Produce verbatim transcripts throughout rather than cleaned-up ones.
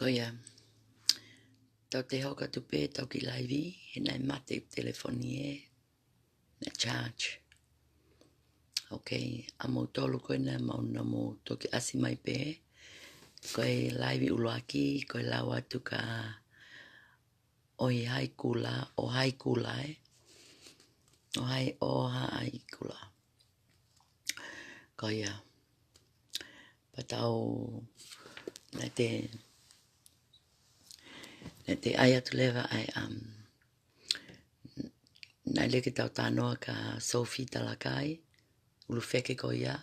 Ko ia, tau toe hoko atu pē, tau kiʻi laivi, he naʻe mate ʻeku telefoni ē, naʻe charge. Okay, ʻa moutolu ko ena mau namo toki ʻasi mai pē, ko e laivi ʻuluaki, ko e lau atu ka ʻohai kula, ʻohai kula ē. ʻOhai, ʻohai kula. Ko ia. Pea tau, naʻe te, naʻe te ʻai atu leva ai, um, naʻe lele ke tau talanoa kia Sophie Talakai, ʻulufeke ko ia,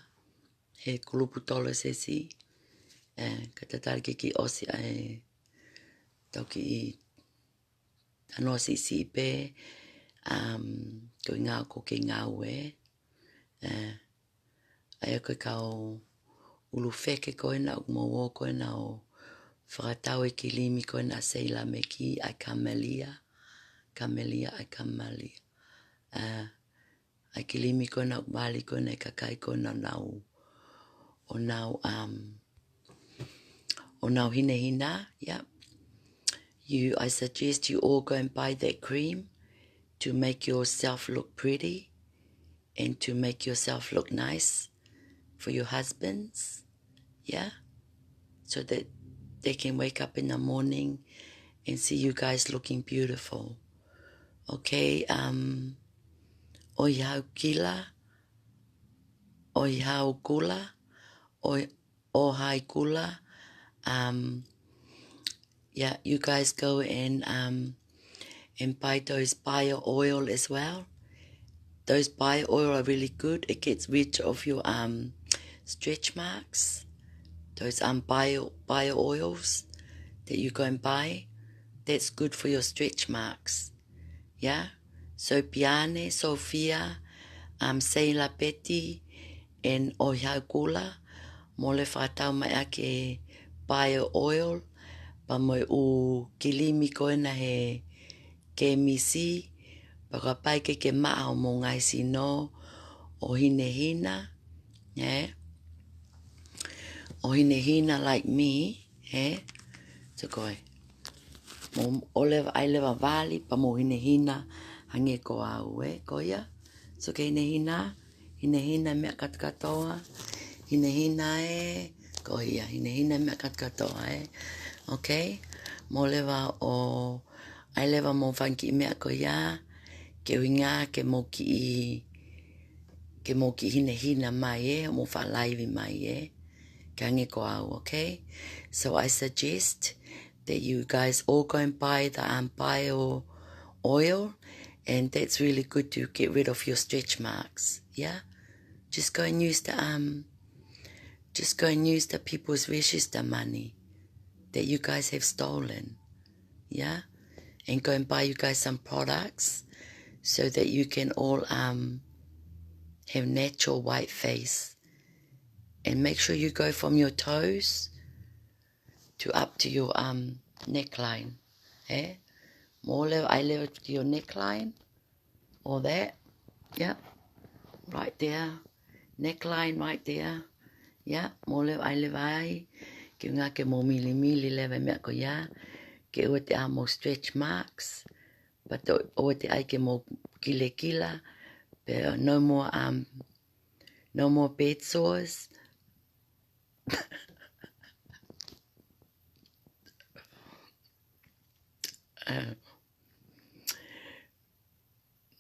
he kulupu tolo ʻa e siasi, ē, ka tatali ke kiʻi ʻosi ai, tau kiʻi talanoa siʻisiʻi pē, um, ko e ngāue ko ē ke ngāue, ē, ʻa ia ko e kau ʻulufeke ko ena ʻoku mou ō ko ena ʻo fakatau e kilimi ko ena ʻa Seilameki, ʻa e Camellia, Camellia, ʻa e Camellia. Ē, ʻa e kilimi ko ena ʻoku vali ko ena ʻe he kakai ko ena ʻo nau, ʻo nau, um, ʻo nau hinehina, yeah. You, I suggest you all go and buy that cream to make yourself look pretty and to make yourself look nice for your husbands, yeah? So that they can wake up in the morning and see you guys looking beautiful. Okay, um, ʻohai kula, ʻohai kula, ʻo, ʻohai kula, um, yeah, you guys go and, um, and buy those bio oil as well. Those bio oil are really good. It gets rid of your, um, stretch marks. Those, um, bio, bio oils that you go and buy, that's good for your stretch marks. Yeah? So Piane, Sophia, um, Seila Peti, and ʻOhai kula, mole fakatau mai ʻaki e bio oil, pea mo e ʻū kilimi ko ena he kemisi, pea kapau ʻe ʻikai ke maʻa hoʻomou ngaahi sino, ʻo hinehina, ē? ʻO hinehina like me, ē? So ko e, mou ō leva, ʻai leva vali, pea mou hinehina, hangē ko au ē, ko ia. So ke hinehina, hinehina meʻa kātokātoa, hinehina ē, ko ia, hinehina meʻa kātokātoa ē. Okay? Mou leva ʻo, ʻai leva mou fanga kiʻi meʻa ko ia, ke ʻuhinga ke mou kiʻi, ke mou kiʻi hinehina mai ē, mou faʻa laivi mai ē, ke hangē ko au, okay? So I suggest that you guys all go and buy the, um, bio oil, and that's really good to get rid of your stretch marks, yeah? Just go and use the, um, just go and use the people's register money that you guys have stolen, yeah? And go and buy you guys some products so that you can all, um, have natural white face. And make sure you go from your toes to up to your, um, neckline, ē? Mou ō leva, ʻai leva to your neckline, all that, yeah, right there, neckline right there, yeah, mou ō leva, ʻai leva ai, ke ʻuhinga ke mou milimili leva e meʻa ko ia, ke ʻoua te ʻi ai hoʻomou stretch marks, but ʻoua te ʻai ke mou kilekila, pea no more, um, no more bed sores. Ē,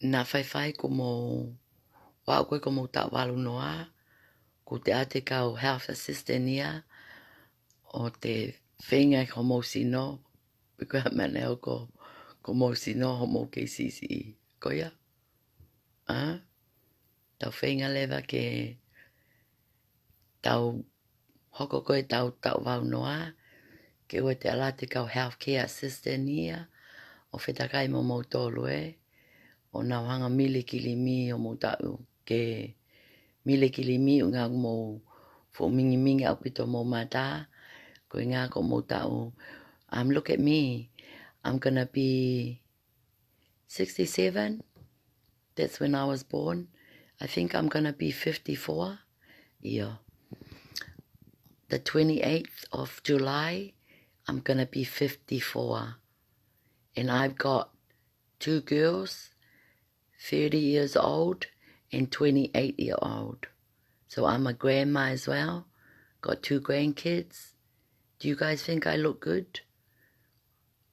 naʻa faifai ko mou, ʻa ē ko ē ko mou taʻu valu noa, kuo te ʻai atu e kau health assistant ia, ʻo te feinga hoʻomou sino, pea ko e meʻa naʻe hoko, ko homou sino hoʻomou kei siʻisiʻi. Ko ia? Ā? Tau feinga leva ke tau hoko ko e taʻu, taʻu valu noa, ke ʻoua te ʻalu atu e kau healthcare assistant ia, ʻo fetakai mo moutolu ē, ʻo nau hanga mili kilimi ʻo mou taʻu, ke mili kilimi ʻuhinga mou fuʻu mingimingi ʻaupito mou mata, ko e ʻuhinga ko mou taʻu, um, look at me, I'm gonna be sixty-seven. That's when I was born. I think I'm gonna be fifty-four. Yeah. The twenty-eighth of July, I'm gonna be fifty-four. And I've got two girls, thirty years old and twenty-eight year old. So I'm a grandma as well. Got two grandkids. Do you guys think I look good?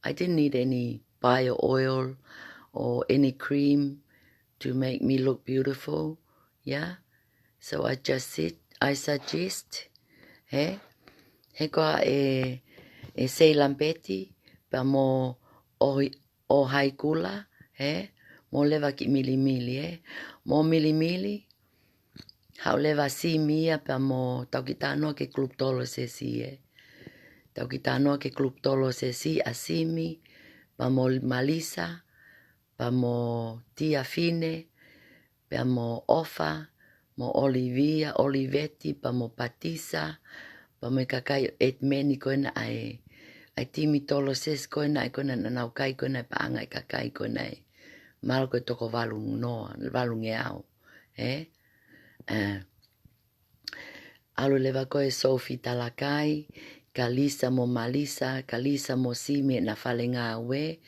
I didn't need any bio oil or any cream to make me look beautiful. Yeah. So I just sit, I suggest, he, he ko e, e sei lampeti, pea mo ʻo, ʻo haikula, he, mo leva ki milimili, he. Mo milimili, haʻu leva Simi ia pea mo tau ki tanoa ke group tolo sesi, he. Tau ki tanoa ke group tolo sesi ʻa Simi, pea mo Malisa, pea mo Tiafine, pea mo ʻOfa, mo Olivia, Oliveti, pea mo Patisa, pea mo e kakai ʻo Edmeni ko ena ʻa e, ʻa e timi tolo sesi ko ena ʻa e ko ena naʻa nau kai ko ena e paʻanga e kakai ko ena ʻe. Mahalo ko e toko valu noa, valu ngeau, he? ʻAlu leva ko e Sophie Talakai, Kalisa mo Malisa, Kalisa mo Simi ʻena fale ngāue,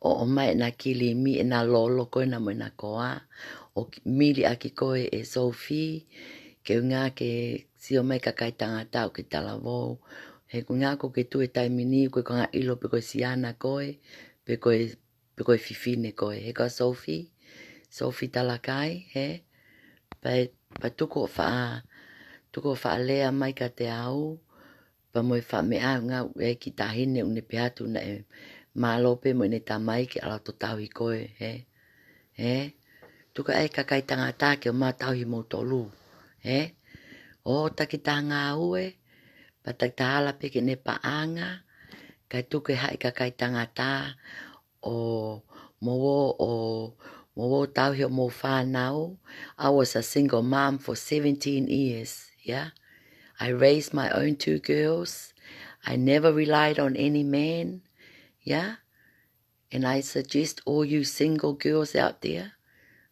ʻo ʻomai ʻena kilimi ʻena lolo ko ena mo ʻena koa, ʻo mili ʻaki ko e Sophie, ke ʻuhinga ke sio mai kakai tangata ʻoku ke talavou. He ko e ʻuhinga ko ke tuʻu he taimi ni ko e konga ʻilo pe ko e siana koe, pe ko e pe ko e fefine koe, he ko Sophie, Sophie Talakai, he, pea, pea tuku ʻo faʻa, tuku ʻo faʻa lea mai kiate au, pea mo e faʻa meʻa ngāue ki he taʻahine ʻoku ne pehē atu naʻe mālō pē mo ʻene tamai ke ʻalu ʻo tauhi koe, he, he, tuku ʻa e kakai tangata ke ō mai ʻo tauhi moutolu, he, ʻo takitaha ngāue, pea takitaha ala pē ki heʻene paʻanga, kae tuku ʻe he kakai tangata, ʻo mou ō, ʻo mou ō tauhi homou fānau. I was a single mom for seventeen years, yeah. I raised my own two girls. I never relied on any man, yeah. And I suggest all you single girls out there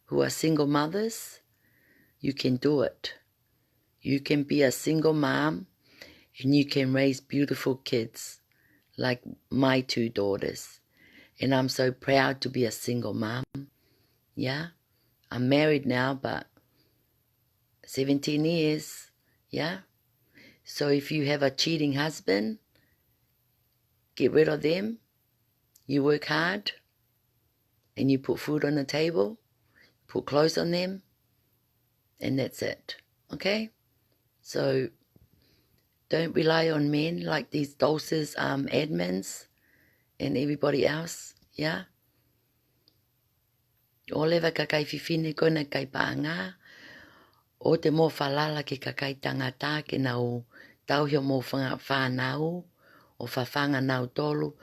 who are single mothers, you can do it. You can be a single mom and you can raise beautiful kids like my two daughters. And I'm so proud to be a single mom. Yeah, I'm married now, but seventeen years, yeah. So if you have a cheating husband, get rid of them. You work hard and you put food on the table, put clothes on them, and that's it. Okay? So don't rely on men like these Dulce's, um, admins and everybody else, yeah? ʻO leva kakai fefine ko ena kai paʻanga, ʻoua te mou falala ki he kakai tangata ke nau tauhi homou fanga-, fānau, ʻo fafanga nautolu,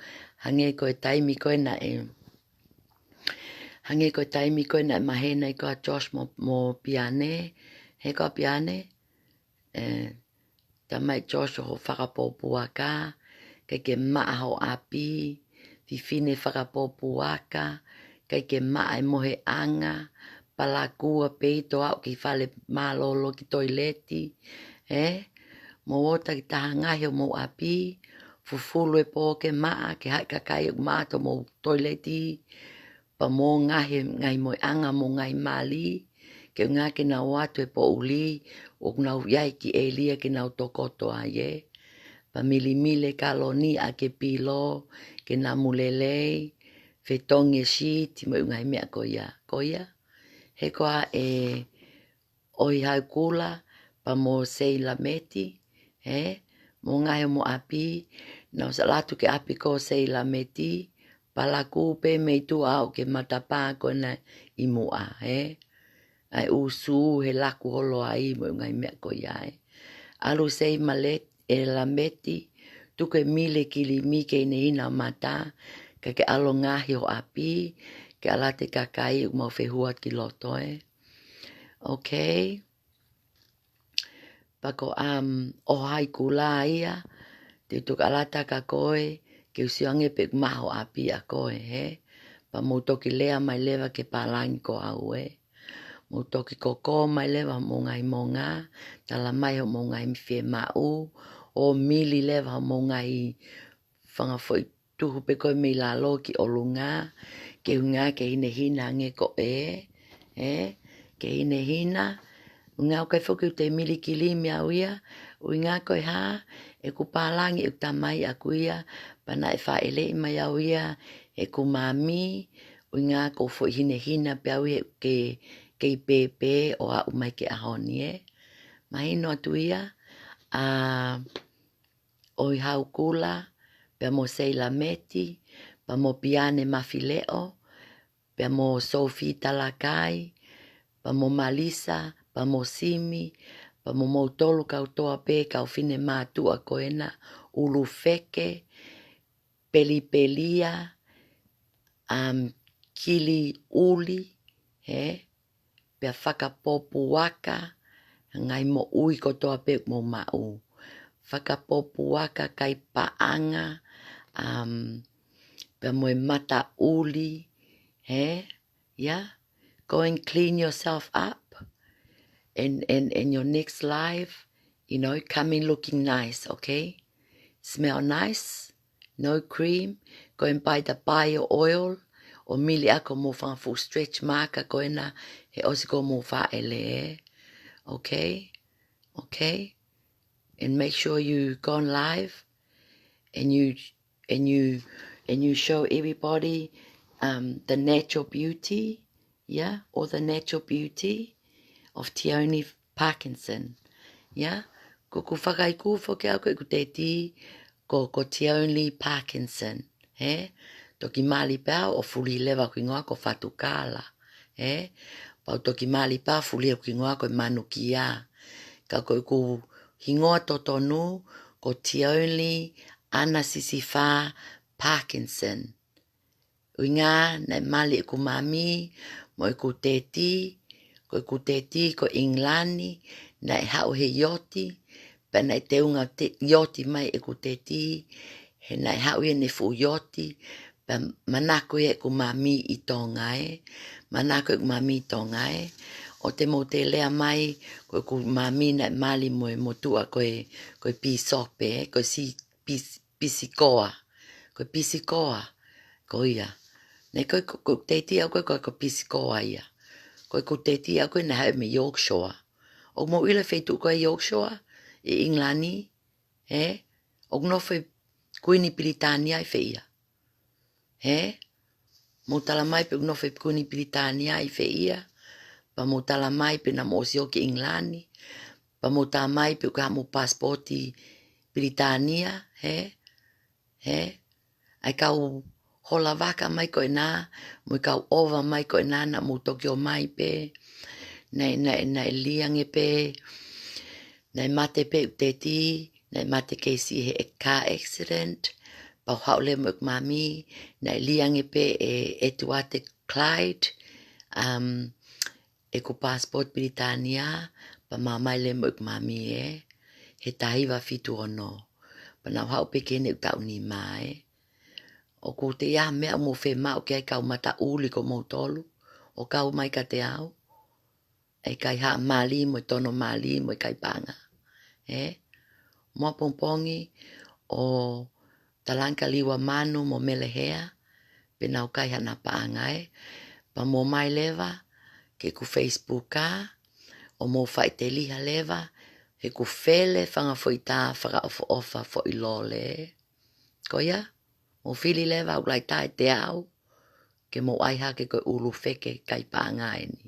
hangē ko e taimi ko ena ʻe, hangē ko e taimi ko ena ʻe maheni ai ko ā Josh mo, mo Piane, he ko ā Piane, ē, tamai Josh ʻoku fakapōpula, ʻikai ke maʻa ho ʻapi, fefine fakapōpula, ʻikai ke maʻa e moheʻanga, palakū ʻa peito aʻu ki fale mālōlō ki toileti, ē? Mou ō takitaha ngaahi homou ʻapi, fufulu e pō ke maʻa, ke haʻi kakai ʻoku maʻa atu homou toileti, pea mou ngaahi, ngaahi moheʻanga mo e ngaahi mali, ke ʻuhinga ke nau ō atu he poʻuli, ʻoku nau ʻi ai e kiʻi ʻēlia ke nau tokoto ai, ē. Pea milimili e kaloni ʻaki e pilo, ke namu lelei, fetongi e sheet, mo e ngaahi meʻa ko ia, ko ia. He ko ā e ʻohi haikula, pea mo Seilameti, ē, mo e ngaahi homou ʻapi, nau sala atu ki he ʻapi ko Seilameti, palakū pē mei tuʻa aʻu ki he matapā ko ena ʻi muʻa, ē. ʻA e ʻū sū he laku holo ai mo e ngaahi meʻa ko ia, ē. ʻAlu Seimalet-, ʻe Lameti, tuku e mili e kilimi ki heʻene hina mata, kae ke ʻalu ʻo ngaahi ho ʻapi, ke ʻalu atu e kakai ʻoku mau fehuʻi ki loto, ē. Okay. Pea ko, um, ʻoho haikula ia, te u toki ʻalu atu kia koe, ke u sio ange pe ʻoku maʻa ho ʻapi ʻa koe, he? Pea mou toki lea mai leva ki he pālangi ko au, ē. Mou toki koko mai leva homou ngaahi monga, tala mai homou ngaahi fiemaʻu, ʻo mili leva homou ngaahi fanga foʻi tuhu pē ko ē mei lalo ki ʻolunga, ke ʻuhinga ke hinehina ange ko ē, ē, ke hinehina, ʻuhinga ʻoku ʻikai foki ʻoku te milikilimi au ia, ʻuhinga ko e hā, ʻeku pālangi ʻeku tamai ʻaku ia, pea naʻe fāʻeleʻi mai au ia ʻe heʻeku mami, ʻuhinga ko e foʻi hinehina pē au ia ke, kei pēpē ʻo aʻu mai ki he ʻaho ni ē. Mahino atu ia, ʻa, ʻOihau Kula, pea mo Seila Meti, pea mo Piane Mafileʻo, pea mo Sophie Talakai, pea mo Malisa, pea mo Simi, pea mo moutolu kotoa pē kau fine mātuʻa ko ena, ʻUlufeke, Pelipelia, um, Kiliʻuli, ē, pea Fakapopuaka, ngaahi moʻui kotoa pē ʻoku mou maʻu. Fakapopuaka, kai paʻanga, um, pea mo e mataʻuli, ē, yeah? Go and clean yourself up. And, and, and your next life, you know, come in looking nice, okay? Smell nice, no cream. Go and buy the bio oil, ʻo mili ʻaki homou fanga fuʻu stretch mark ko ena he ʻosi ko hoʻomou fāʻele, okay? Okay? And make sure you go on live and you, and you, and you show everybody, um, the natural beauty, yeah, or the natural beauty of Tioni Parkinson, yeah. Ko ʻeku fakaiku foki au ko ʻeku teti, ko, ko Tioni Parkinson, ē? Toki mali pē au ʻo fuli leva ʻeku hingoa ko Fatukala, ē? Pea u toki mali pē au fuli ʻeku hingoa ko Manukia. Ka ko ʻeku hingoa totonu, ko Tioni ʻAnasisifā Parkinson. ʻUhinga naʻe mali ʻeku mami mo ʻeku teti, ko ʻeku teti ko ʻIngilani, naʻe haʻu he ioti, pea naʻe teunga te-, ioti mai ʻeku teti, he naʻe haʻu ia ʻene fuʻu ioti, pea manako ia ʻeku mami ʻi Tonga ē, manako ʻeku mami ʻi Tonga ē, ʻo te mou toe lea mai, ko ʻeku mami naʻe mali mo e motuʻa ko e, ko e pīsope, ko e si-, pis-, pisikoa, ko e pisikoa, ko ia. Naʻe ko, ko, ko e teti au ko, ko, ko e pisikoa ia. Ko ʻeku teti au ko naʻe haʻu mei Yorkshire. ʻOku mou ʻilo e feituʻu ko ē Yorkshire, ʻi ʻIngilani, ē? ʻOku nofo e Kuini Pilitānia ʻi fē ia? Ē? Mou tala mai pe ʻoku nofo e Kuini Pilitānia ʻi fē ia? Pea mou tala mai pe naʻa mou ʻosi ō ki ʻIngilani? Pea mou tala mai pe ʻoku ʻi ai haʻamou pasipoti Pilitānia, ē? Ē? ʻA e kau hola vaka mai ko ena, mo e kau ʻova mai ko ena naʻa mou toki ō mai pē. Naʻe, naʻe, naʻe lī ange pē, naʻe mate pē ʻeku teti, naʻe mate kei siʻi he car accident, pea u haʻu leva mo ʻeku mami, naʻe lī ange pē ʻe, ʻe ʻEtuate Clyde, um, ʻeku passport Pilitānia, pea ma ō mai leva mo ʻeku mami ē, he taha hiva fitu ono. Pea naʻa ku haʻu pē ki heni ʻeku taʻu nima ē. ʻOku teʻeki ai ha meʻa ʻoku mou fiemaʻu ki ai kau mataʻuli ko moutolu, ʻo kau mai kiate au. ʻE kai haʻa mali mo e tono mali mo e kai paʻanga. Ē? Mo pongipongi ʻo Talangkaliwa Manu mo Melehea, pe nau kai haʻana paʻanga ē. Pea mou ō mai leva ki heʻeku Facebook ā, ʻo mou faʻiteliha leva, heʻeku fele fanga foʻi tā fakaʻofoʻofa foʻi lole. Ko ia, mou fili leva ʻoku lahi taha ʻiate au, ke mou ʻai hake ko e ʻUlufeke kai paʻanga eni.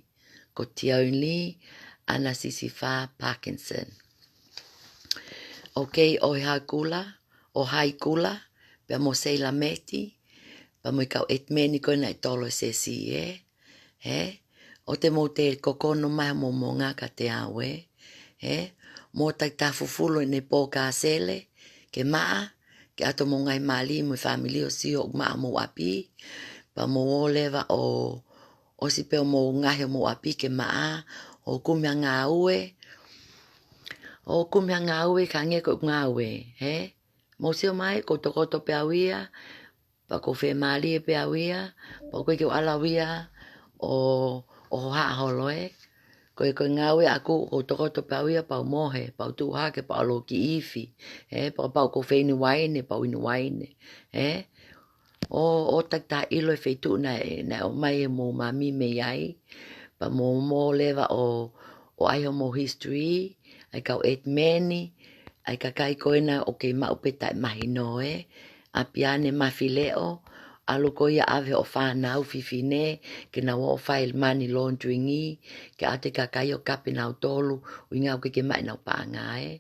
Ko Tioni ʻAnasisifā Parkinson. ʻOku ʻi ai ʻOihau Kula, ʻOihau Kula, pea mo Seila Meti, pea mo e kau ʻetimeni ko ena ʻi Tolo Sesi ē. Ē? ʻOua te mou toe kokono mai hoʻomou moʻunga kiate au ē. Ē? Mou taʻi taha fufulu ʻene pō kasele, ke maʻa, ke ʻoatu homou ngaahi mali mo e fāmili ʻo sio ʻoku maʻa homou ʻapi. Pea mou ō leva ʻo, ʻosi pē hoʻomou ngaohi homou ʻapi ke maʻa, ʻo kumi ha ngāue. ʻO kumi ha ngāue ka hangē ko ʻeku ngāue, ē? Mou sio mai, ʻoku ou tokoto pē au ia, pea ʻoku ou fiemālie pē au ia, pea ʻoku ʻikai ke u ʻalu au ia ʻo, ʻo hohaʻa holo ē. Ko e, ko e ngāue ʻaʻaku ʻoku ou tokoto pē au ia pea u mohe, pea u tuʻu hake pea u ʻalu ki ifi, ē, pea kapau ʻoku ou feinga uaine, pea u inu uaine, ē. ʻO, ʻo takitaha ʻilo e feituʻu naʻe, naʻe ʻomai ʻe hoʻomou mami mei ai, pea mou, mou leva ʻo, ʻo ʻai hoʻomou history, ʻa e kau ʻetimeni, ʻa e kakai ko ena ʻoku kei maʻu pē taʻemahino, ē. ʻApiane Mafileʻo, ʻalu ko ia ʻave hoʻo fānau fefine, ke nau ō fai e money laundering, ke ʻoatu e kakai ʻo kape nautolu, ʻuhinga ʻoku ʻikai ke maʻu ʻenau paʻanga, ē.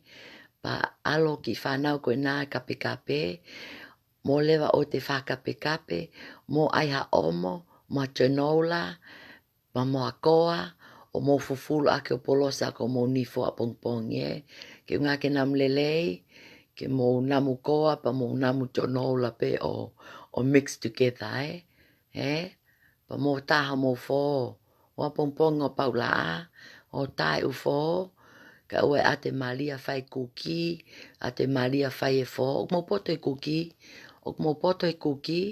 Pea ʻalu e kiʻi fānau ko ena kapekape, mou leva ʻo toe fakakapekape, mou ʻai ha ʻomo, mo ha granola, pea mo ha koa, ʻo mou fufulu ʻaki ʻo polosi ʻaki ʻo mou nifo ʻapongipongi, ē. Ke ʻuhinga ke nau lelei, ke mou namu koa, pea mou namu granola pē ʻo, ʻo mix together, ē. Ē? Pea mou tā homou fō. ʻO ʻapongipongi ʻo pau laʻā, ʻo tā e ʻū fō, kae ʻoua ʻe ʻatu e mali ʻo fai e kuki, ʻatu e mali ʻo fai e fō. ʻOku mou poto he kuki, ʻoku mou poto he kuki,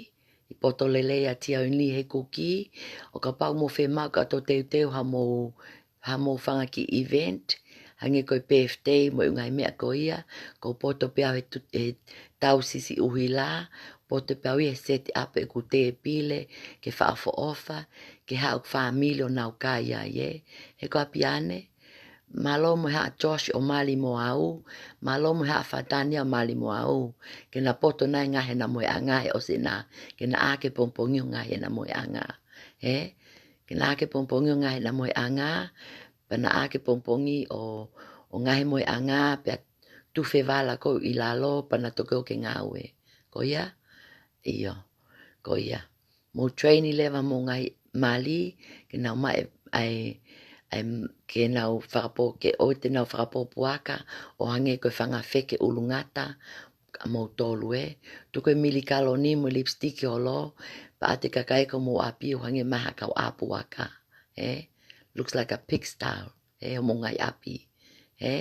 ʻi poto lelei ʻa Tia ʻo ʻi he kuki, ʻo kapau ʻoku mou fiemaʻu ke ʻoatu ʻo teuteu haʻamou, haʻamou fanga kiʻi event, hangē ko e birthday mo e ngaahi meʻa ko ia, ʻoku ou poto pē au he tu-, he tausisi ʻuhila, poto pē au ia he set up ʻeku tēpile, ke fakaʻofoʻofa, ke haʻu e fāmili ʻo nau kai ai, ē. He ko ʻApiane, mālō mo e Haʻa Josh ʻo mali mo au, mālō mo e Haʻa Fatania ʻo mali mo au, ke na poto nai e ngaahi ʻena mohenga he ʻosi ena, ke na ʻā hake pongipongi ʻo ngaahi ʻena mohenga. Ē? Ke na ʻā hake pongipongi ʻo ngaahi ʻena mohenga, pea na ʻā hake pongipongi ʻo, ʻo ngaahi mohenga, pea tufe vala ko ē ʻi lalo, pea na toki ō ke ngāue. Ko ia? ʻIo. Ko ia. Mou train leva hoʻomou ngaahi mali, ke nau maʻu e, ʻa e, ʻa e, ke nau fakapō, ke ʻoua te nau fakapō puaka, ʻo hangē ko e fanga feke ʻulungata, ʻa moutolu, ē. Tuku e mili kaloni mo e lipstick holo, pea ʻoatu e kakai ki homou ʻapi ʻo hangē mai ha kau ʻā puaka, ē. Looks like a pigsty, ē, homou ngaahi ʻapi. Ē,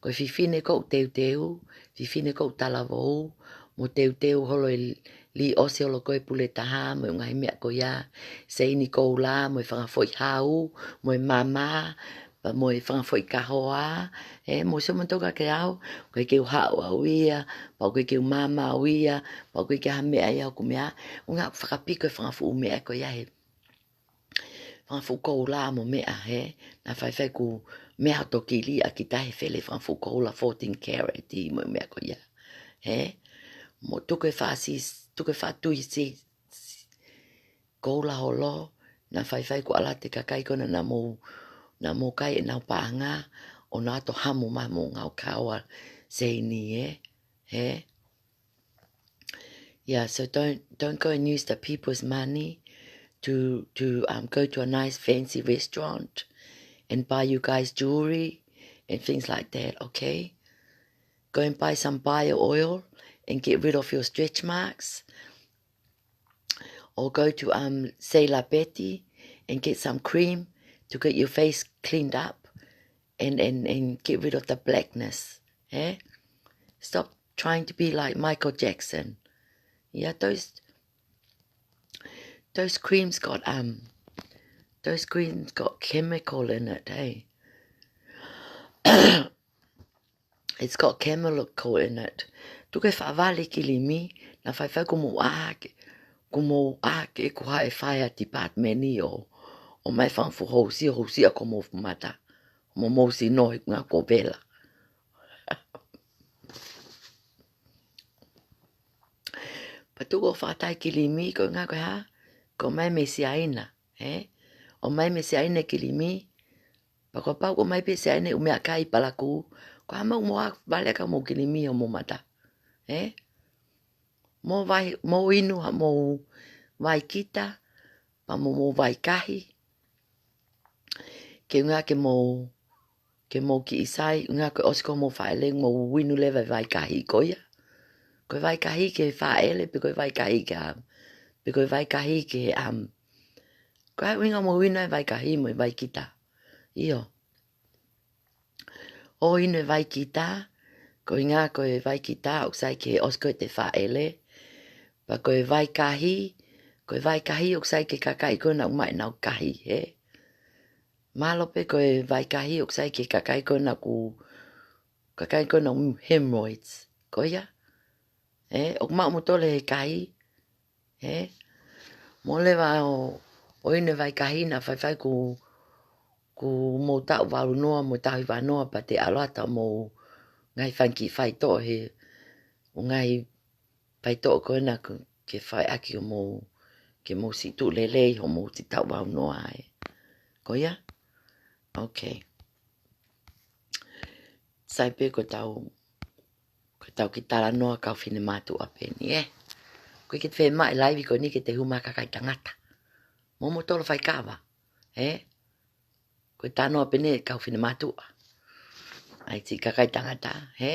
ko e fefine ʻoku teuteu, fefine ʻoku talavou, mo teuteu holo e li-, lī ʻosi holo ko ē pule taha, mo e ngaahi meʻa ko ia, seini koula, mo e fanga foʻi hau, mo e mama, pea mo e fanga foʻi kahoa, ē, mou sio mo toka ke au, ʻoku ʻikai ke u haʻu au ia, pea ʻoku ʻikai ke u mama au ia, pea ʻoku ʻikai ke ha meʻa ia ʻoku meʻa, ʻuhinga fakapiko e fanga fuʻu meʻa ko ia he fanga fuʻu koula mo e meʻa, ē, naʻa faifai ʻoku meʻa ʻo toki lī ʻa kita he fele fanga fuʻu koula fourteen karat mo e meʻa ko ia, ē. Mou tuku e fasi, tuku e fatui si, si, koula holo, naʻa faifai ʻoku ʻalu atu e kakai ko ena naʻa mou, naʻa mou kai ʻenau paʻanga, ʻo na ō ʻo hamu mai homou ngaahi kahoa seini, ē, ē. Yeah, so don't, don't go and use the people's money to, to, um, go to a nice fancy restaurant and buy you guys jewelry and things like that, okay? Go and buy some bio oil and get rid of your stretch marks. Or go to, um, Seila Betty and get some cream to get your face cleaned up and, and, and get rid of the blackness, eh? Stop trying to be like Michael Jackson. Yeah, those, those creams got, um, those creams got chemical in it, eh? It's got chemical in it. Tuku e faʻa vale kilimi, naʻa faifai ʻoku mou ʻā hake, ʻoku mou ʻā hake ʻi he fire department ʻo, ʻomai fanga fuʻu housi, housi ʻaki homou fuʻu mata. Mo mou sino he ngaahi ko vela. Pea tuku e faʻa tai kilimi, ko e ʻuhinga ko e hā, ʻoku ʻomai mei Siaina, eh? ʻOmai mei Siaina e kilimi, pea kapau ʻoku ʻomai pē Siaina e ʻū meʻakai palakū, ko e hā ʻoku mou ʻā vale ʻaki homou kilimi homou mata, eh? Mou vai, mou inu haʻamou vai kita, pea mo homou vai kahi, ke ʻuhinga ke mou, ke mou kiʻi sai, ʻuhinga ko e ʻosi ko homou fāʻele, mou inu leva e vai kahi ko ia. Ko e vai kahi ki he fāʻele, pe ko e vai kahi ki he, pe ko e vai kahi ki he, um, ko e ʻuhinga mou inu e vai kahi mo e vai kita. ʻIo. ʻO inu e vai kita, ko e ʻuhinga ko e vai kita, ʻoku sai ki he ʻosi ko ē ʻete fāʻele. Pea ko e vai kahi, ko e vai kahi, ʻoku sai ki he kakai ko ena ʻoku maʻu ʻenau kahi, eh? Mālō pē ko e vaikahi ʻoku sai ki he kakai ko ena ʻoku, kakai ko ena ʻoku hemorrhoids. Ko ia? Ē, ʻoku maʻu moutolu he kahi. Ē? Mole vā ʻo, ʻo ʻi he vaikahi naʻa faifai ʻoku, ʻoku mou taʻu valu noa, mou taʻu hiva noa, pea te ʻalu atu ʻa mou ngaahi fanga kiʻi faitoʻo he, ʻū ngaahi faitoʻo ko ena ko, ke fai ʻaki ʻo mou, ke mou siʻi tuʻu lelei, hoʻomou siʻi taʻu valu noa ē. Ko ia? Okay. Sai pē ko ʻetau, ko ʻetau kiʻi talanoa kau finemātuʻa pē eni, ē. ʻOku ʻikai ke te fiemaʻu e live ko eni ke te hū mai ha kakai tangata. Mou moutolu faikava, ē. Ko e talanoa pē eni kau finemātuʻa. ʻAi siʻi kakai tangata, ē.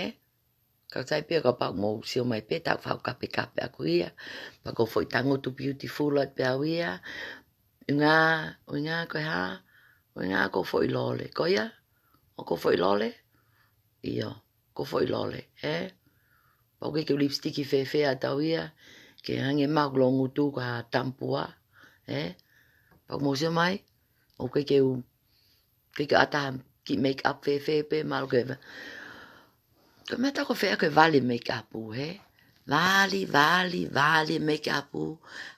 Kau sai pē kapau ʻoku mou sio mai pē, taʻu fau kapekape ʻaku ia. Pea ko e foʻi tangutu beautiful atu pē au ia. ʻUhinga, ʻuhinga ko e hā? ʻUhinga ko e foʻi lole. Ko ia? ʻOku foʻi lole? ʻIo, ko e foʻi lole, ē? Pea ʻoku ʻikai ke u lipstick fēfē atu au ia, ke hangē maʻu loungutu ko ha tamapua, ē? Pea ʻoku mou sio mai, ʻoku ʻikai ke u, ʻikai ke ʻata ha kiʻi make up fēfē pē, mālō ke va. Ko e meʻa ʻoku fēfē ko e vali make up, ē? Vali, vali, vali make up,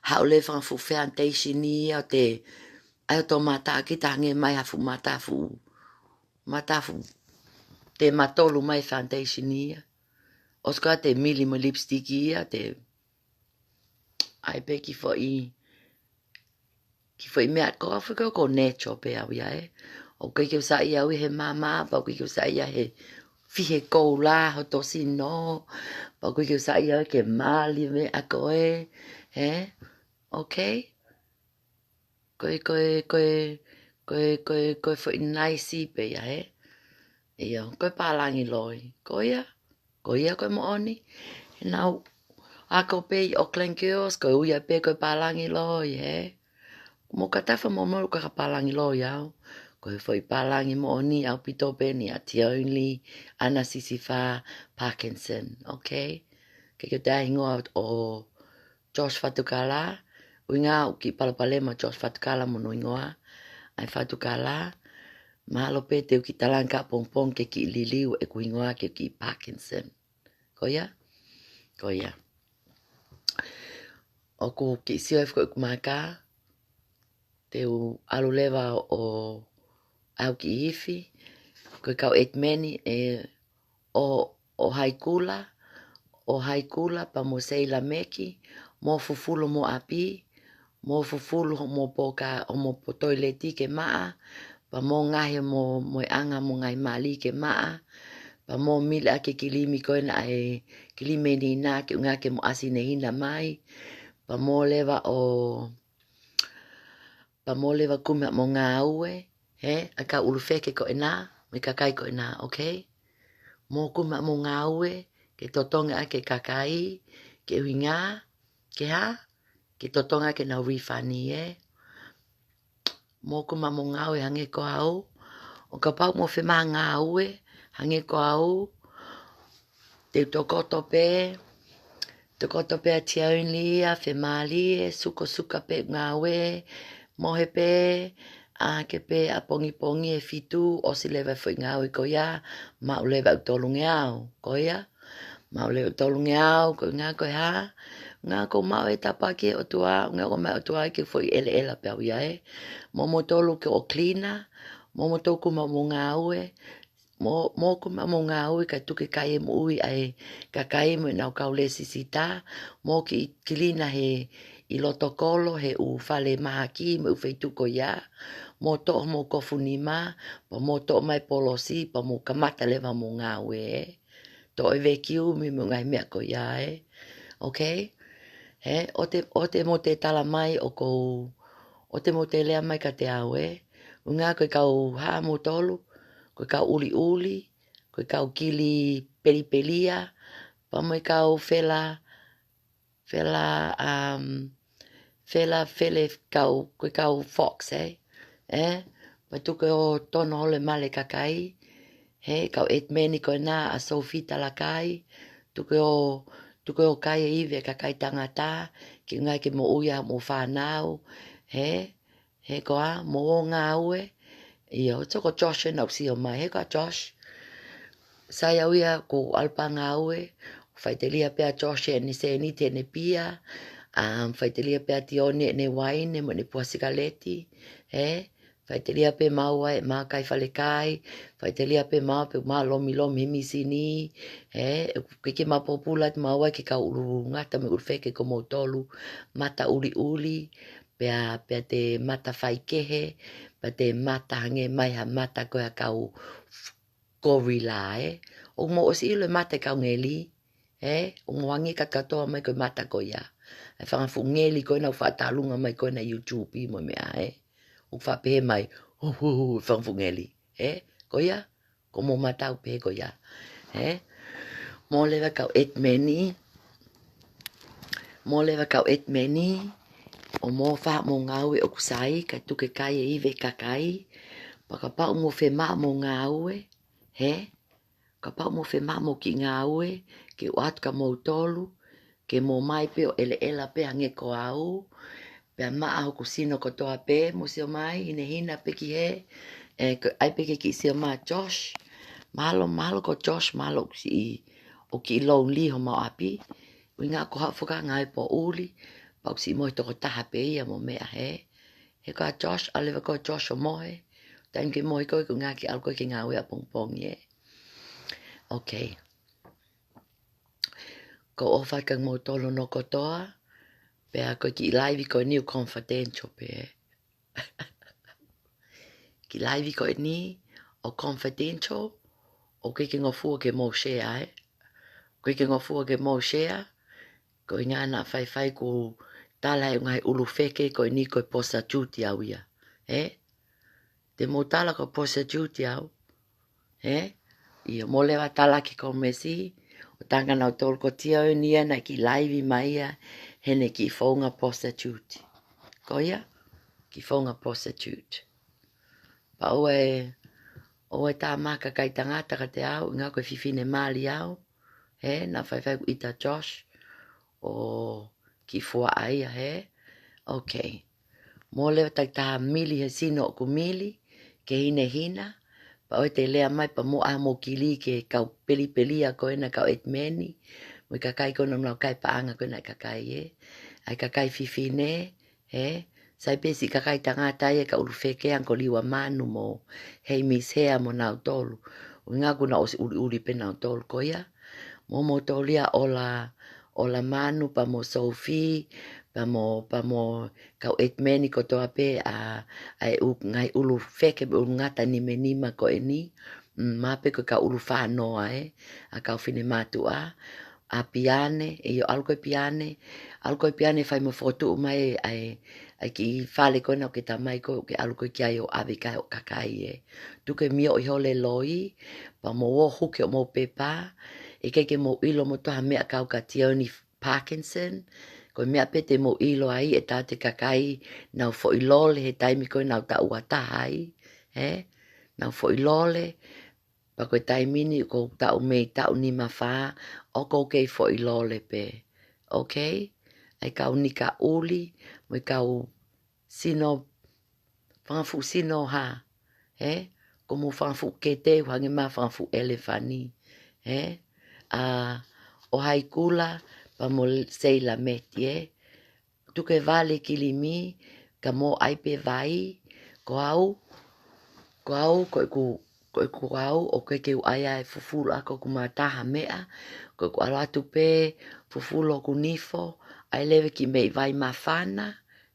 haʻu leva ha fuʻu foundation ia ʻo te, ʻai ʻo tō mata kita hangē mai ha fuʻu mata fuʻu, mata fuʻu, te matolu mai foundation ia. ʻOsi ko ia te mili mo e lipstick ia, te ʻai pē kiʻi foʻi, kiʻi foʻi meʻa ko e foʻi ko e natural pē au ia, ē. ʻOku ʻikai ke u saiʻia au ia he maama, pea ʻoku ʻikai ke u saiʻia he fihi koula hoto sino, pea ʻoku ʻikai ke u saiʻia au ia ke mali meʻa ko ē, ē. Okay? Ko e, ko e, ko e, ko e, ko e, ko e foʻi naisi pē ia, ē. ʻIo, ko e pālangi loi. Ko ia, ko ia ko e moʻoni. He naʻa ku ako pē ʻi Auckland Girls, ko ia pē ko e pālangi loi, ē. Mou ka tafa mo mou ka ka pālangi loi au. Ko e foʻi pālangi moʻoni ʻaupito pē eni ʻa Tiauni ʻAna Sisifā Parkinson, okay? Ke ke te hingoa ʻo Josh Fatukala, ʻuhinga ʻoku kiʻi palopalema Josh Fatukala mo hono hingoa, ʻa e Fatukala, mahalo pē te u kiʻi talanga pongipongi ke kiʻi liliu ʻeku hingoa ke kiʻi Parkinson. Ko ia? Ko ia. ʻOku kiʻi sio ʻeku ko ʻeku maka, te u ʻalu leva ʻo ʻai ha kiʻi ifi, ko e kau ʻetimeni, ē, ʻo, ʻo Haikula, ʻo Haikula pea mo Seila Meki, mo Fufulu mo ʻapi, mo Fufulu hoʻomo poka, hoʻomo po toileti ke maʻa, pea mo ngaahi mo, mo e anga mo ngaahi mali ke maʻa, pea mo mili ʻaki e kilimi ko ena ʻa e kilimi ʻe nina ke ʻuhinga ke mo ʻasi ne hina mai, pea mo leva ʻo, pea mo leva kumi haʻamo ngāue, ē, ʻa e kau ʻulufeke ko ena, mo e kakai ko ena, okay? Mo kumi haʻamo ngāue, ke totongi ʻaki e kakai, ke ʻuhinga, ke hā? Ke totongi ʻaki ʻenau refund, ē? Mo kumi haʻamo ngāue hangē ko au, ʻo kapau mo fiemaʻu ngāue hangē ko au, te u tokoto pē, tokoto pē ʻa Tiauni ia, femālie, sukosuka pē ngāue, mohe pē, ʻā hake pē ʻapongipongi ʻe fitu, ʻosi leva e foʻi ngāue ko ia, maʻu leva ʻeku tolungeau, ko ia, maʻu leva ʻeku tolungeau, ko e ʻuhinga ko e hā, ʻuhinga ʻoku ou maʻu e tāpuaki ʻa e ʻOtua, ʻuhinga ʻoku ou maʻu ʻe he ʻOtua ʻeku foʻi ʻeleʻela pē au ia, ē. Mo moutolu ke ʻo cleaner, mo moutolu kumi haʻamo ngāue, mo, mo kumi haʻamo ngāue kae tuku e kai e moʻui ʻa e kakai mo ʻenau kau lēsisita, mo kiʻi cleaner he ʻi loto kolo he ʻū fale mahaki mo e ʻū feituʻu ko ia, mo toʻo mo kofu nima, pea mo toʻo mai polosi, pea mo kamata leva mo ngāue, ē. Toʻo e vekiumi mo e ngaahi meʻa ko ia, ē. Okay? Ē, ʻoua te, ʻoua te mou toe tala mai ʻoku ou, ʻoua te mou toe lea mai kiate au, ē. ʻUhinga ko e kau hā moutolu, ko e kau ʻuliʻuli, ko e kau kili pelipelia, pea mo e kau fela, fela, um, fela fele kau, ko e kau fox, ē. Ē, pea tuku ʻo tono holo e mali e kakai, he kau ʻetimeni ko ena ʻa Sophie Talakai, tuku ʻo, tuku ʻo kai e ivi e kakai tangata, ke ʻuhinga ke moʻui ʻa hoʻomo fānau, ē, he ko ia, mo ō ngāue, ʻIo, so ko Josh ena ʻoku sio mai, he ko Josh. Sai au ia ko ʻalu pē ngāue, faʻiteliha pē ʻa Josh ʻene sēniti ʻene pia, um, faʻiteliha pē ʻa Tioni ʻene uaine, mo ʻene pua sikaleti, he, faʻiteliha pē maua ʻe makai falekai, faʻiteliha pē maua pē ma lomilomi he misini, he, ke ke ma pōpula te maua ke kau ʻulu ngata mo e ʻulu feke ko moutolu, mata uliuli, pea, pea te mata faikehe, pea te mata hangē mai ha mata ko e kau gorilla, ē. ʻOku mou ʻosi ʻilo e mata e kau ngeli, ē. ʻOku mou hangē ka katoa mai ko e mata ko ia. ʻA e fanga fuʻu ngeli ko ena ʻoku faʻa talunga mai ko ena YouTube mo e meʻa, ē. ʻOku faʻa pehē mai, hu, hu, hu, fanga fuʻu ngeli, ē. Ko ia, ko mou mata ʻoku pehē ko ia, ē. Mole leva kau ʻetimeni, mole leva kau ʻetimeni, ʻo mou faʻa mou ngāue ʻoku sai, kae tuku ke kai e ivi e kakai, pea kapau ʻoku mou fiemaʻu mou ngāue, he, kapau ʻoku mou fiemaʻu mou kiʻi ngāue, ke u ʻoatu kia moutolu, ke mou mai pē ʻo ʻeleʻela pē hangē ko au, pea maʻa hoku sino kotoa pē, mou sio mai, hinehina pē ki hē, ē, ko e ʻai pē ke kiʻi sio mai Josh, mahalo, mahalo ko Josh, mahalo ʻoku siʻi, ʻoku kiʻi lonely homau ʻapi, ʻuhinga ko haʻu fakangāue poʻuli, pea ʻoku siʻi mohe toko taha pē ia mo meʻa, he. He ko Josh, ʻalu leva ko Josh ʻo mohe, taimi ke mohe koe, ko e ʻuhinga ke ʻalu koe ke ngāue ʻapongipongi, ē. Okay. Ko e ʻofa kia moutolu hono kotoa, pea ko e kiʻi live ko eni ʻoku confidential pē, ē. Kiʻi live ko eni ʻoku confidential, ʻoku ʻikai ke ngofua ke mou share, ē. ʻOku ʻikai ke ngofua ke mou share, ko e ʻuhinga naʻa faifai kuo tala ʻe he ngaahi ʻulu feke ko eni ko e prostitute au ia, ē. Te mou tala ko e prostitute au, ē? ʻIo, mole leva tala ki he komesi, ʻo tala kia nautolu ko Tioni ia naʻe kiʻi live mai ia, heʻene kiʻi founga prostitute. Ko ia, kiʻi founga prostitute. Pea ʻoua ʻe, ʻoua ʻe tā mai ha kakai tangata kiate au, ʻuhinga ko e fefine mali au, he, naʻa faifai kuo ʻita Josh, ʻo kiʻi fuaʻa ia, he. Okay. Mole leva takitaha mili he sino ʻoku mili, ke hinehina, pea ʻoua te lea mai pea mou ʻai homou kili ki he kau pelipelia ko ena kau ʻetimeni, mo e kakai ko ena ʻoku nau kai paʻanga ko ena ʻa e kakai, ē. ʻA e kakai fefine, he, sai pē siʻi kakai tangata ia ʻa e kau ʻulu feke hangē ko Liua Manu mo Heimisi Hea mo nautolu. ʻUhinga kuo nau ʻosi uliuli pē nautolu ko ia. Mo moutolu ia ʻo la, ʻo la Manu pea mo Sophie, pea mo, pea mo kau ʻetimeni kotoa pē ʻa, ʻa e ʻū, ngaahi ʻulu feke mo e ʻulu ngata nimanima ko eni. Mm, mahalo pē ko e kau ʻulu fānoa, ē, ʻa e kau finemātuʻa, ʻa Piane, ʻio ʻalu ko ē Piane, ʻalu ko ē Piane fai mo fokotuʻu mai ʻa e, ʻa e kiʻi fale ko ena ʻoku ke tā mai ko ē ke ʻalu ko ē ki ai ʻo ʻave ki ai hoʻo kakai, ē. Tuku ke mioʻi holo e loi, pea mou ō huki hoʻomou pepa, ʻikai ke mou ʻilo moutolu ha meʻa kau kia Tioni Parkinson, ko e meʻa pē te mou ʻilo ai ʻe taha e kakai naʻa nau foʻi lole he taimi ko ē naʻa nau taʻu ua taha ai, ē? Naʻa nau foʻi lole, pea ko e taimi ni ʻoku ou taʻu mei taʻu nima fā, ʻoku ou kei foʻi lole pē. Okay? ʻA e kau nika ʻuli, mo e kau sino, fanga fuʻu sino hā, ē? Ko hoʻomou fanga fuʻu kete, ʻoku hangē mai ha fanga fuʻu ʻelefani, ē? ʻA, ʻo Haikula, pea mo Seila Meti, ē? Tuku ke vale e kilimi, kae mou ʻai pē vai, ko au, ko au, ko ʻeku, ko ʻeku au, ʻoku ʻikai ke u ʻai ʻa e fufulu ʻaki hoku mata ha meʻa, ko ʻeku ʻalu atu pē, fufulu hoku nifo, ʻai leva e kiʻi meʻi vai māfana,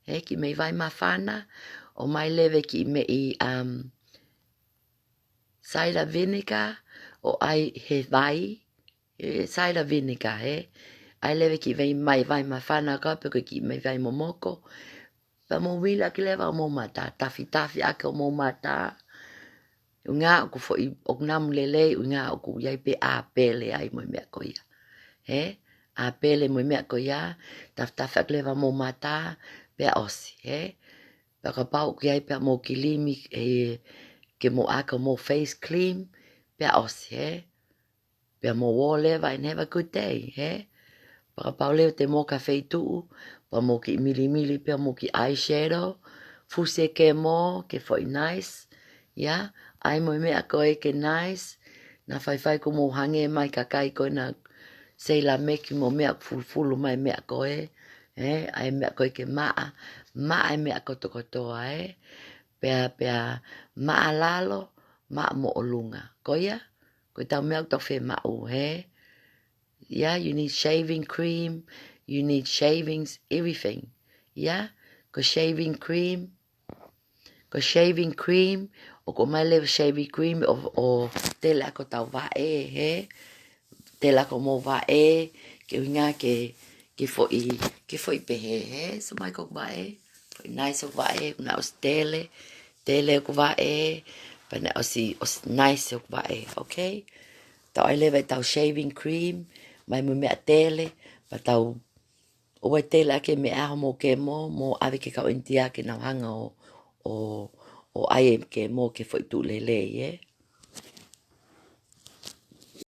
ē, kiʻi meʻi vai māfana, ʻomai leva e kiʻi meʻi, um, cider vinegar, ʻo ʻai he vai, ē, cider vinegar, ē. ʻAi leva e kiʻi vai, meʻi vai māfana ko ē pe ko e kiʻi meʻi vai momoko. Pea mou vila ʻaki leva hoʻomou mata, tafitafi ʻaki hoʻomou mata. ʻUhinga ʻoku foʻi, ʻoku namu lelei, ʻuhinga ʻoku ʻi ai pē ʻāpele ai mo e meʻa ko ia. Ē? ʻĀpele mo e meʻa ko ia, tafitafi ʻaki leva hoʻomou mata, pea ʻosi, ē? Pea kapau ʻoku ʻi ai pē haʻamou kilimi, ē, ke mou ʻaka hoʻomou face cream, pea ʻosi, ē? Pea mou ō leva and have a good day, ē? Pea kapau leva te mou ō ki ha feituʻu, pea mou kiʻi milimili pē hoʻomou kiʻi eyeshadow, fusi e kemo, ke foʻi nice, Ia, ʻai mo e meʻa ko ē ke nice, naʻa faifai kuo mou hangē mai kakai ko ē naʻa seilameki mo meʻa fulufulu mai meʻa ko ē, ē, ʻai meʻa ko ē ke maʻa, maʻa e meʻa kotokotoa, ē, pea, pea maʻa lalo, maʻa mo ʻolunga. Ko ia, ko e tau meʻa ʻoku tau fiemaʻu, ē. Yeah, you need shaving cream, you need shavings, everything. Yeah, ko shaving cream, ko shaving cream, ʻoku ʻomai leva shaving cream ʻo, ʻo tele ʻaki hotau vaʻe, hē? Tele ʻaki homou vaʻe, ke ʻuhinga ke, ke foʻi, ke foʻi pehē, hē? So mai ko vaʻe, foʻi nice hoku vaʻe, naʻe ʻosi tele, tele hoku vaʻe, pea naʻe ʻosi, ʻosi nice hoku vaʻe, okay? Tau ʻai leva ʻetau shaving cream, mai mo e meʻa tele, pea tau ʻoua ʻe tele ʻaki e meʻa homou kemo, mo ʻave ki he kau ʻInitia ke nau hanga ʻo, ʻo, ʻo ʻai e kemo ke foʻi tuʻu lelei, ē?